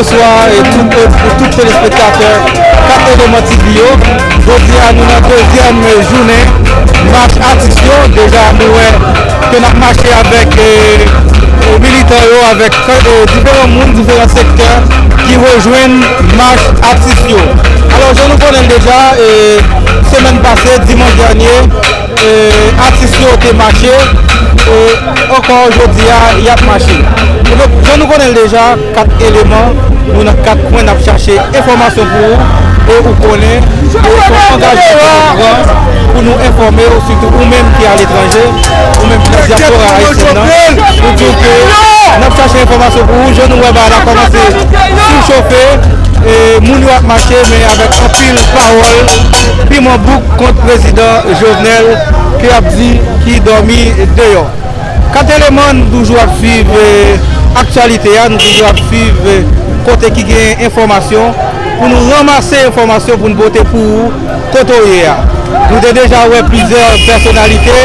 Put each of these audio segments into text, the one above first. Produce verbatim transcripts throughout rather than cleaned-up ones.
Bonswa e tout, e tout telespektatè Kat Eleman T V yo. Jodi a nou nan dezyèm jounen mach atis yo. Deja nou wè ke n ap mache avèk, e, e, militan yo, avèk, e, diferan moun, diferan sektè ki rejwenn mach atis yo. Alò, jan nou konnen l deja, e, semèn pase, dimanch dènye, e, atis yo te mache, e, ankò jodi a, y ap mache. Ebyen, jan nou konnen l deja, Kat Eleman, nou nan kat kwen, n ap chache enfòmasyon pou ou, e ou konnen, e se yon angajman ke nou pran pou nou enfòme w, sitou ou menm ki aletranje, ou menm ki nan dyaspora ayisyèn nan, nou di w ke n ap chache enfòmasyon pou ou, jan nou wè bagay la kòmanse sou chofe, e moun yo ap mache, men avèk anpil pawòl, piman bouk kont prezidan Jovenel, ke y ap di ki dòmi deyò. Kat Eleman, nou toujou ap swiv, e, aktyalite a, nou toujou ap swiv, e, kote ki gen enfòmasyon, pou nou ranmase enfòmasyon pou n pote pou ou kote w ye a. Nou te deja wè plizyè pèsonalite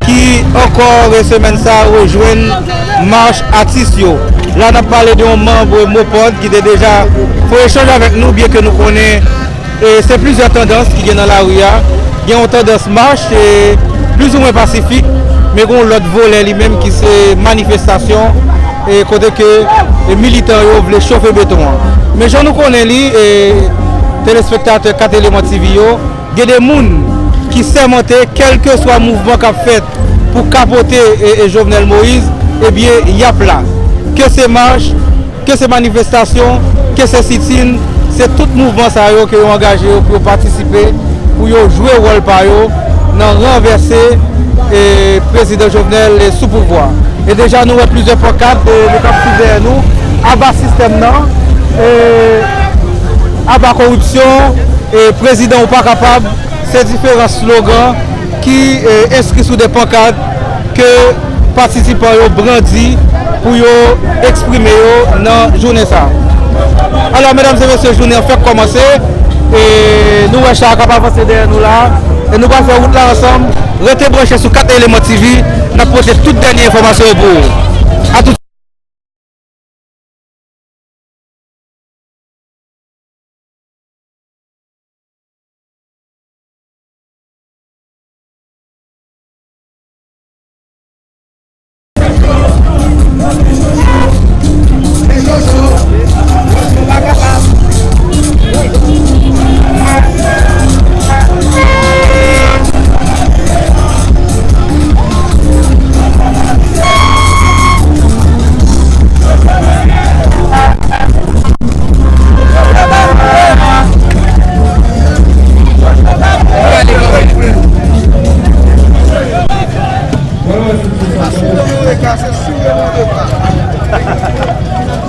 ki ankò, e, semèn sa a rejwenn mach atis yo. La n ap pale de yon manm MOPOD ki te deja fè yon echanj avèk nou, byen ke nou konnen, e, se plizyè tandans ki gen nan lari a. Gen yon tandans mach, e, plizoumwen pasifik, men gen yon lòt volè li menm ki se manifestasyon, e, kote ke, e, militan yo vle chofe beton an. Men jan nou konnen li, e, telespektatè Kat Eleman T V yo, gen de moun ki sèmante, kèlkeswa mouvman k ap fèt pou kapote, e, e, Jovenel Moïse, ebyen, y ap la. Ke se mach, ke se manifestasyon, ke se sitin, se tout mouvman sa yo ke yo angaje yo pou yo patisipe, pou yo jwe wòl pa yo nan ranvèse, e, prezidan Jovenel, e, sou pouvwa. E deja nou wè plizyè pankat, e, nou k ap swiv dèyè nou, aba sistèm nan, e, aba koripsyon, e, prezidan ou pa kapab, se diferan slogan ki, e, enskri sou de pankat ke patisipan yo brandi pou yo eksprime yo nan jounen sa a. Alò, medam e mesye, jounen an fèk kòmanse, e nou wè cha k ap avanse dèyè nou la, e nou pral fè wout la ansanm. Rete branche sou Kat Eleman T V, n ap pote tout dènye enfòmasyon yo pou ou. A tout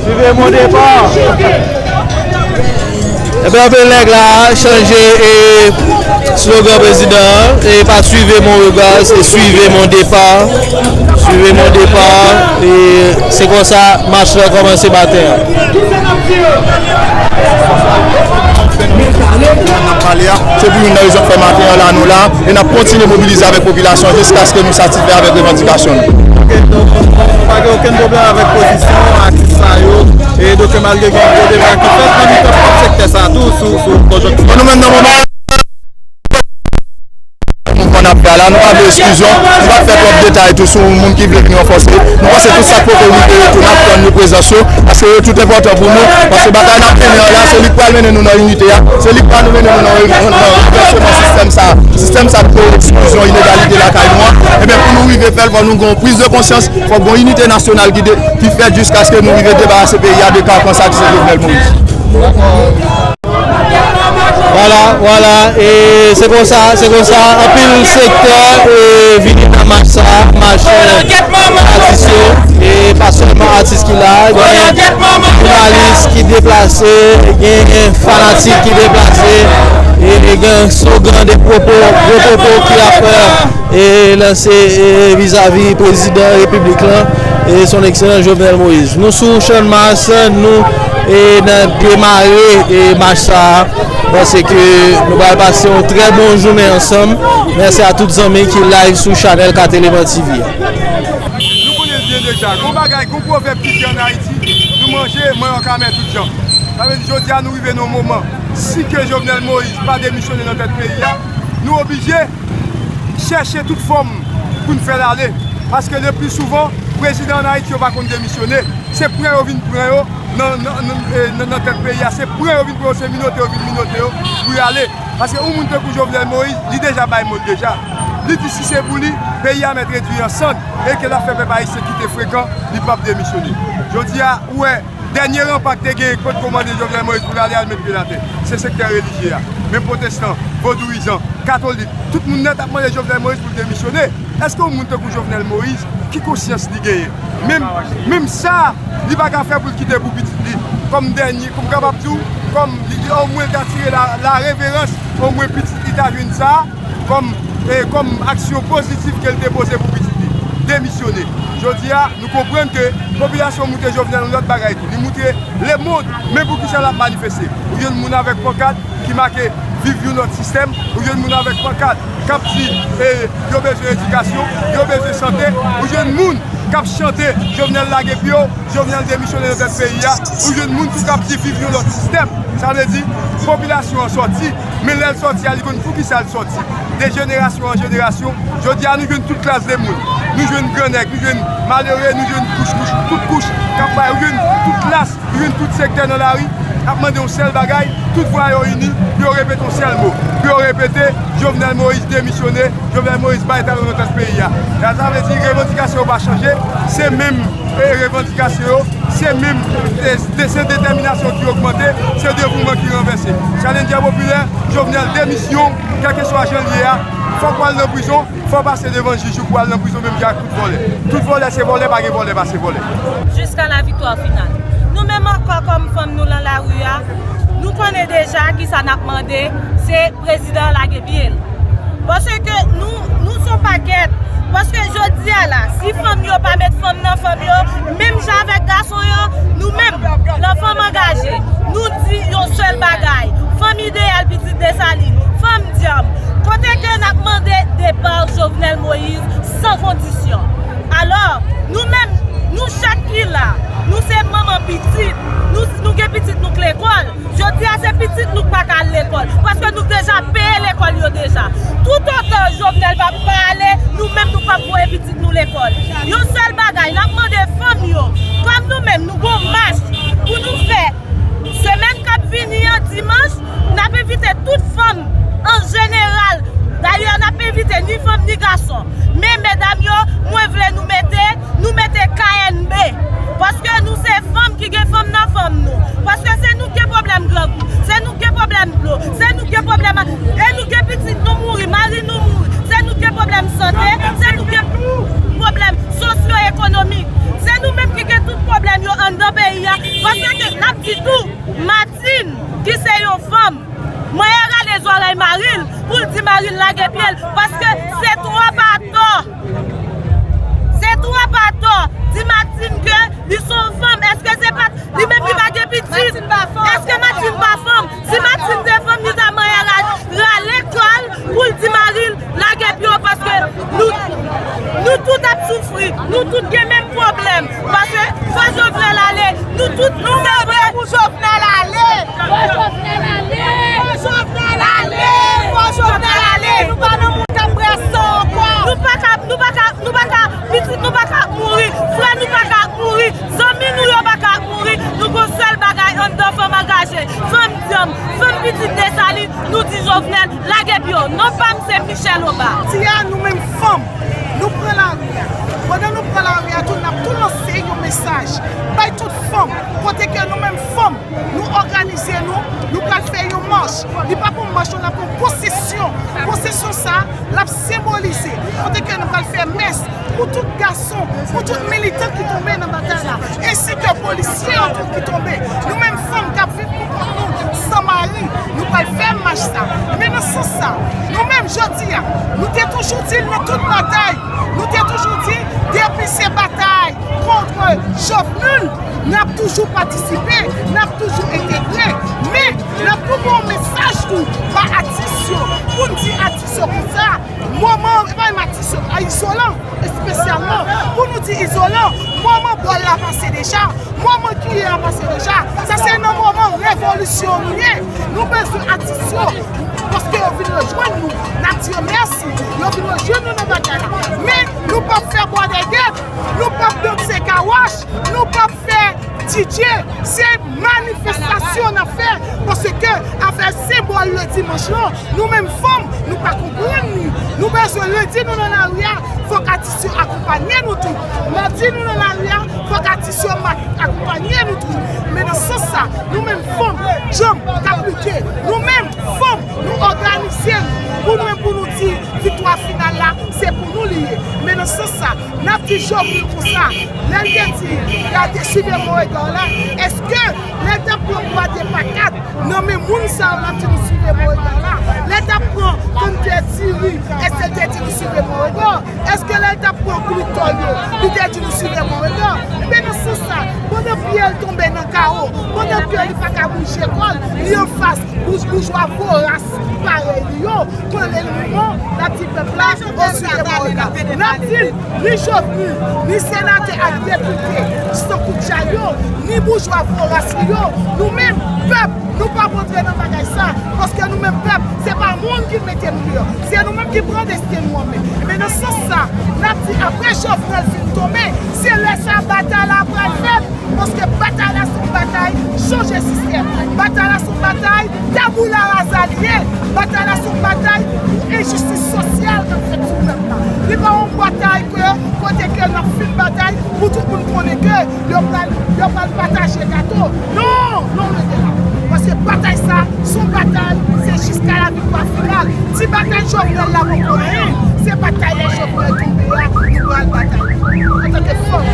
Suivez mon départ. Ebyen, anpil nèg la chanje, e, slogan prezidan an, e pa suivez mon regard, se suivez mon départ. Suivez mon départ, e se konsa mach la kòmanse maten an. N ap pale a, se pou youn nan rezon k fè maten an la nou la, e n ap kontinye mobilize avèk popilasyon jiskaske nou satisfè avèk revandikasyon nou. Ok, donk, nou pa gen okenn pwoblèm avèk pozisyon atis sa yo, e donk malgre gen gwo deba ki fèt nan mitan pwòp sektè sa tou sou, sou konjonkti. Bon, nou menm nan moman mouvman n ap fè a la, nou pa vle eksklizyon, nou pa fè twòp detay tou sou moun ki vle vin ranfòse. Nou panse tout sa k poko rive yo tou, n ap tann yo prezans yo, paske yo tout enpòtan pou nou, paske batay n ap mennen an la, se li k pral mennen nou nan inite a, se li k pral mennen nou nan, nan, nan ranvèseman sistèm sa, sistèm sa de eksklizyon, inegalite lakay nou an. Ebyen, pou nou rive fè l, fò nou gen yon priz de konsyans, fò gen yon inite nasyonal ki de, ki fèt jiskaske nou rive debarase peyi a de kankan sa ki se Jovenel Moïse. Vwala, vwala, e se konsa, se konsa, anpil sektè, e, vini nan mach sa, mach, e, atis yo, e pa sèlman atis ki la, gen jounalis ki deplase, gen fanatik ki deplase, e gen slogan, de pwopo, gwo pwopo ki ap, e, e lanse, e, vizavi prezidan repiblik lan, e son ekselans Jovenel Moïse. Nou sou Channmas, nou, e, nan demare, e, mach sa a, paske nou pral pase yon trè bon jounen ansanm. Mèsi a tout zanmi ki live sou chanèl Kat Eleman T V a. Nou konnen byen deja, gon bagay, gon pwovèb ki di ann Ayiti, Manje, mwen yo ka mè tout jan. Sa vle di, jodi a, nou rive nan yon moman, si ke Jovenel Moïse pa demisyone nan tèt peyi a, nou oblije chèche tout fòm pou n fè l ale. Paske le pli souvan, prezidan ann Ayiti yo pa konn demisyone. Se pran yo vin pran yo nan, nan, nan, eh, nan, nan tèt peyi a. Se pran yo vin pran yo, se minote yo vin minote yo pou y ale. Paske yon moun tankou Jovenel Moïse, li deja bay mo l deja. Li di si se pou li, peyi a mèt redui an sann e ke l ap fè pèp ayisyen kite frekan, li p ap demisyone. Jodi a, ou wè, dènye ranpa k te genyen k potko mande Jovenel Moïse pou l ale al met pye l atè, se sektè relijye a. Men pwotestan, vodouyizan, katolik, tout moun nèt ap mande Jovenel Moïse pou l demisyone. Èske yon moun tankou Jovenel Moïse, ki konsyans li genyen? Menm, menm sa, li pa ka fè pou l kite pou pitit li. Kòm dènye, kòm kapab di w, kòm li, li omwen l ta tire la, la reverans, omwen pitit li ta jwenn sa, kòm, eh, kòm aksyon pozitif ke l te poze pou pitit li. Demisyone. Jodi a, nou konprann ke popilasyon moute Jovenel yon lòt bagay tou. Li moutre lemonn, men poukisa l ap manifeste. Ou jwenn moun avèk pankat ki make "Viv yon lòt sistèm", ou jwenn moun avèk pankat k ap di, eh, yo bezwen edikasyon, yo bezwen sante, ou jwenn moun k ap chante "Jovenel lage pye w, Jovenel demisyone nan tèt peyi a", ou jwenn moun tou k ap di "Viv yon lòt sistèm". Sa vle di, popilasyon an sòti, men lè l sòti a, li konn poukisa l sòti. De jenerasyon an jenerasyon, jodi a, nou jwenn tout klas de moun. Nou jwenn gran nèg, nou jwenn malere, nou jwenn kouch, kouch, tout kouch k ap bay, ou jwenn tout klas, nou jwenn tout sektè nan lari ap mande yon sèl bagay, tout vwa yo ini pou yo repete yon sèl mo, pou yo repete "Jovenel Moïse demisyone, Jovenel Moïse bay talon nan tèt peyi a". Sa, sa vle di revandikasyon yo pa chanje, se menm, eh, revandikasyon yo, se menm, eh, de-, se detèminasyon ki ogmante, se devouman ki ranvèse. Challenger popilè, Jovenel demisyon, kèlkeswa jan l ye a, fòk w al nan prizon, fò w pase devan jij ou pou al nan prizon menm jan ak tout vòlè. Tout vòlè se vòlè, pa gen vòlè pase vòlè. Jiska la viktwa final. Nou menm ankò kòm fanm nou lan lari a, nou konnen deja kisa n ap mande, se prezidan lage pye l. Paske nou, nou se yon pakèt. Paske jodi a la, si fanm yo pa met fanm nan fanm yo, menm jan avèk gason yo, nou menm, nan fanm angaje, nou di yon sèl bagay, fanm ideyal pitit Desalin, fanm dyanm, kote ke n ap mande depa Jovenel Moïse san kondisyon. Alò, nou menm, nou chak ki la, nou se manman pitit, nou, nou gen pitit nou k lekòl. Jodi a, se pitit nou k pa ka al lekòl, paske nou deja peye lekòl yo deja. Toutotan Jovenel pa, pa ale, nou menm nou p ap voye pitit nou lekòl. Yon sèl bagay, n ap mande fanm yo, kòm nou menm, nou gon mach pou nou fè semèn k ap vini an, dimanch, n ap envite tout fanm an jeneral. Dayè, n ap envite ni fanm ni gason. Men medam yo, mwen vle nou mete, nou mete K N B. Paske nou se fanm ki gen fanm nan fanm nou. Paske se nou ki gen pwoblèm grangou, se nou ki gen pwoblèm dlo, se nou ki gen pwoblèm, e nou gen pitit nou mouri, mari nou mouri, se nou ki gen pwoblèm sante, se nou ki gen pwoblèm sosyo-ekonomik. Se nou menm ki gen tout pwoblèm yo anndan peyi a. Paske n ap di tou, Martine, ki se yon fanm, mwen rale zòrèy mari l pou l di mari l lage pye l, paske se twòp atò. Se twòp atò. Di Martine ke li se yon fanm. Èske se pa li menm ki pa gen pitit? Èske Martine pa fanm? Si Martine te fanm, li ta manyè ra-, rale kò l pou l di mari l lage pye w, paske nou, nou tout ap soufri. Nou tout gen menm pwoblèm. Paske fò Jovenel ale. Nou tout nou se vre. Pou Jovenel ale. Fò Jovenel ale. Fò Jovenel ale. Fò Jovenel ale. Nou pa nan moun k ap bwè san ankò. Nou pa ka, nou pa ka, nou pa ka, pitit nou pa ka ap mouri. Frè nou pa ka ap mouri. Zanmi nou yo pa ka ap mouri. Nou gon sèl bagay anndan fanm angaje, fanm dyanm, fanm pitit Desalin. Nou di Jovenel, lage pye w. Non pa m se Michelle Obas. Jodi a, nou menm fanm, nou pran lari a. Pandan nou pran lari a tou, n ap tou lanse yon mesaj bay tout fanm, kote ke nou menm fanm, nou òganize nou, nou pral fè yon mach. Li pa pou mach, nou, n ap yon pwosesyon. Pwosesyon sa, l ap senbolize kote ke nou pral fè mès pou tout gason, pou tout militan ki tonbe nan batay la, ensi ke polisye yo tou ki tonbe. Nou menm fanm k ap viv pou kont nou, san mari, nou pral fè mach sa. Men nan sans sa, nou menm jodi a, nou te toujou di l nan tout batay, nou te toujou di, depi se batay kont Jovenel, n ap toujou patisipe, n ap toujou entegre. Men, n ap tou voye yon mesaj tou ba atis yo, pou n di atis yo konsa, moman, e pa menm atis yo, a Izolan, espesyalman, pou nou di Izolan, Moman bòl la pase deja, moman kiyè a pase deja. Sa se nan moman revolisyon nou ye. Nou bezwen atis yo, paske yo vin rejwenn nou. N ap di yo mèsi, yo vin rejwenn nou nan batay la. Men nou p ap fè bwè dègèt, nou p ap danse kawash, nou p ap fè D J. Se manifestasyon n ap fè, paske afè senbòl le dimanch lan, nou menm fanm, nou pa konprann li. Nou bezwen lendi nou nan lari a, fòk atis yo akonpanye nou tou. Madi nou nan lari a, fòk atis yo ma- akonpanye nou tou. Men nan sans sa, nou menm fanm, djanm k ap lite, nou menm fanm, nou òganize n pou nou menm pou nou di viktwa final la, se pou nou li ye. Men nan sans sa, n ap di Jovenel konsa, lè l te di, gade, swive mon regard la, èske lè l t ap pran bwat e pakat nan men moun sa yo, l ap di nou swive mon regard la? Lè l t ap pran kanntè diri, èske l te di nou swive mon regard? Èske lè l t ap pran klouktò yo, li te di nou swive mon regard? Ebyen, nan sans sa, pandan pye l tonbe nan kawo, pandan ke li pa ka bouje kò l, li anfas bouj boujwa voras parèy li yo, pandan l moman, l ap di pèp la, o swive mon regard. N ap di, ni Jovenel, ni senatè ak depite, san koutchay yo, ni boujwa voras li yo, nou menm, pèp, nou p ap antre nan bagay sa, paske nou menm pèp, se pa moun ki mete nou deyò, se nou menm ki pran desten nou an men. Ebyen, nan sans sa, n ap di, apre Jovenel fin tonbe, se lè sa batay la pral fèt, paske batay la se yon batay chanje sistèm. Batay la se yon batay tabula rasa li ye. Batay la se yon batay pou enjistis sosyal k ap fèt sou pèp la. Li pa yon batay ke, kote ke n ap fin batay pou tout moun konnen ke yo pral, yo pral pataje gato. Non, non, rete la. Paske batay sa, se yon batay, se jiska la viktwa final. Ti batay Jovenel la poko anyen, se batay lè Jovenel tonbe a, nou pral batay antanke fanm.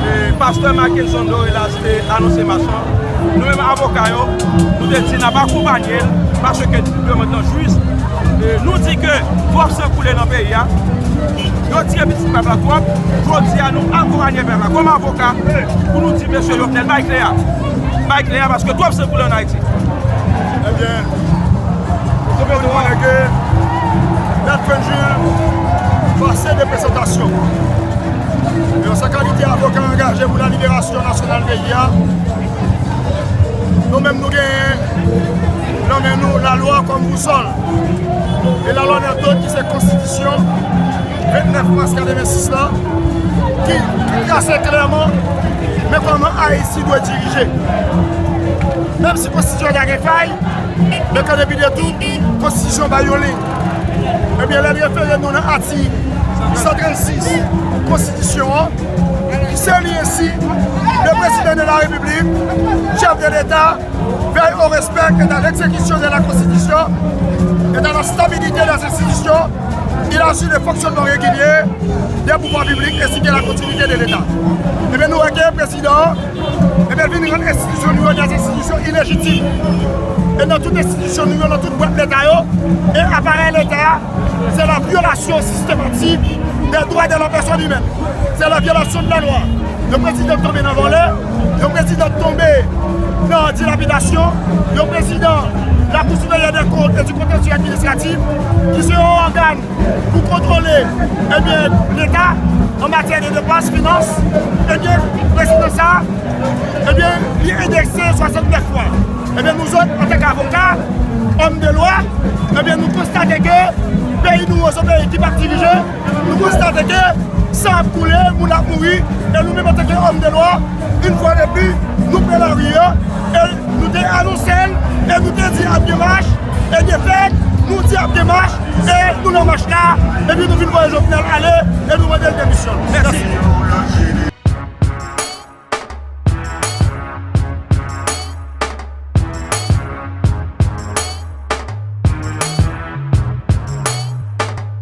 E, pastè Mackenson Dorelas te anonse mach lan. Nou menm avoka yo, nou te di n ap akonpanye l, paske demann nan jis. E, nou di ke twòp san koule nan peyi a, yo tiye pitit pèp la twòp. Jodi a, nou akonpanye pèp la kòm avoka pou nou di mesye Jovenel, bay kle a. Bay kle a, paske twòp san koule ann Ayiti. Ebyen, nou konnen ke Mèt Frenjil pase de prezantasyon. E an sa kalite avoka angaje pou la liberasyon nasyonal peyi a, nou menm nou genyen nan men nou lalwa kòm bousòl. E lalwa n ap dot ki se konstitisyon vennèf mas katrevensis la, ki, ki trase klèman men kòman Ayiti dwe dirije. Menm si konstitisyon ta gen fay, men kandepi de tou, konstitisyon bay yon liy. Ebyen, lè n refere nou nan atik san trannsis konstitisyon an, ki se li ensi, le président de la République, chef de l'État, veille au respect et à l'exécution de la Constitution et à la stabilité des institutions, il assure le fonctionnement régulier des pouvoirs publics ainsi que la continuité de l'État. Ebyen, nou wè ke prezidan an, ebyen, vin rann enstitisyon nou yo de enstitisyon ilejitim. E nan tout enstitisyon nou yo, nan tout bwat leta yo, e aparèy leta a, c'est la violation systématique des droits de la personne humaine. C'est la violation de la loi. Yon prezidan tonbe nan vòlè, yon prezidan tonbe nan dilapidasyon, yon prezidan la Cour supérieure des comptes et du contentieux administratif, ki se yon ògàn pou kontwole, ebyen, leta an matyè de depans, finans, ebyen, prezidan sa, ebyen, li endekse swasannnèf fwa. Ebyen, nou zòt, antanke avoka, òm de lwa, ebyen, nou konstate ke peyi nou an se yon peyi ki p ap dirije, nou konstate ke san ap koule, moun ap mouri, e nou menm antanke òm de lwa, yon fwa de plis, nou pran lari a, e nou te anonse l, e nou te di ap gen mach, e de fèt, nou di ap gen mach, e nou nan mach la, epi nou vin voye Jovenel ale, e nou mande l demisyon. Mèsi.